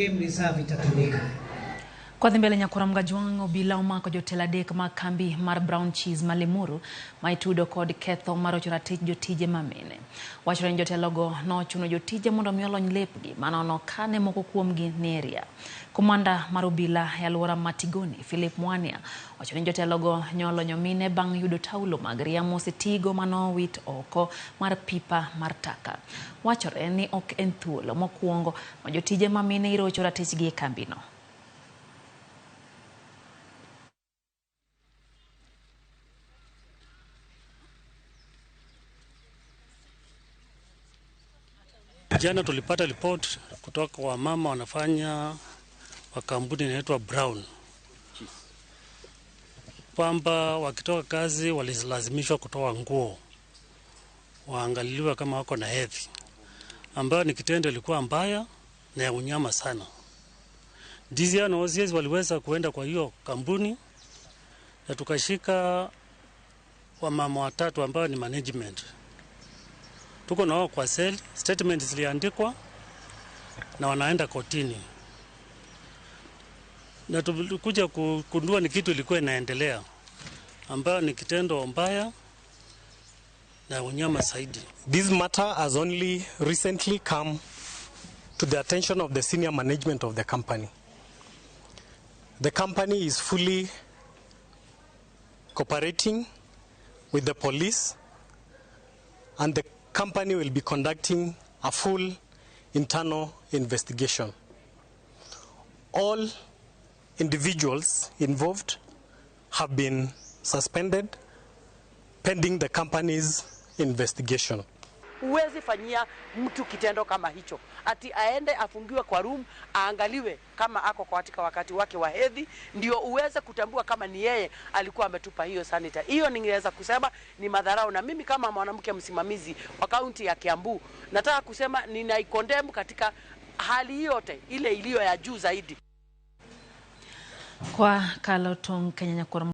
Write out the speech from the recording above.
Game reserve itatumika. Kwa dhi mbele nyakora Mgajwang' obila omako jotelo adek mag kambi mar Brown Cheese ma Limuru ma itudo kod ketho mar rocho ratich jotije mamine. Wachore ni jotelogo nochuno jotije mondo mi olony lepgi manono kane moko kuomgi nie ria. Komanda mar obila e alwora ma Tigoni, Philip Mwania, wacho ni jotelogo nyolonyo mine bang' yudo taulo mag ria mosetigo manowit oko mar pipa mar taka. Wachore ni ok en thuolo mokwongo ma jotije mamine irocho ratichgi e kambino. Jana tulipata report kutoka kwa mama wanafanya wa kampuni inaitwa Brown kwamba wakitoka kazi walilazimishwa kutoa nguo waangaliliwe kama wako na hedhi, ambayo ni kitendo ilikuwa mbaya na ya unyama sana. DCI na OCS waliweza kuenda kwa hiyo kampuni na tukashika wamama watatu ambao ni management. Tuko na wao kwa cell, statement ziliandikwa na wanaenda kotini, na tulikuja kugundua ni kitu ilikuwa inaendelea ambayo ni kitendo mbaya na unyama zaidi. This matter has only recently come to the attention of the senior management of the company. The company is fully cooperating with the police, and the company will be conducting a full internal investigation. All individuals involved have been suspended pending the company's investigation. Huwezi fanyia mtu kitendo kama hicho, ati aende afungiwe kwa room aangaliwe kama ako katika wakati wake wa hedhi, ndio uweze kutambua kama ni yeye alikuwa ametupa hiyo sanitary. Hiyo ningeweza kusema ni madharau, na mimi kama mwanamke msimamizi wa kaunti ya Kiambu nataka kusema ninaikondemu katika hali yote ile iliyo ya juu zaidi. Kwa kalo tong' Kenya nyakwar.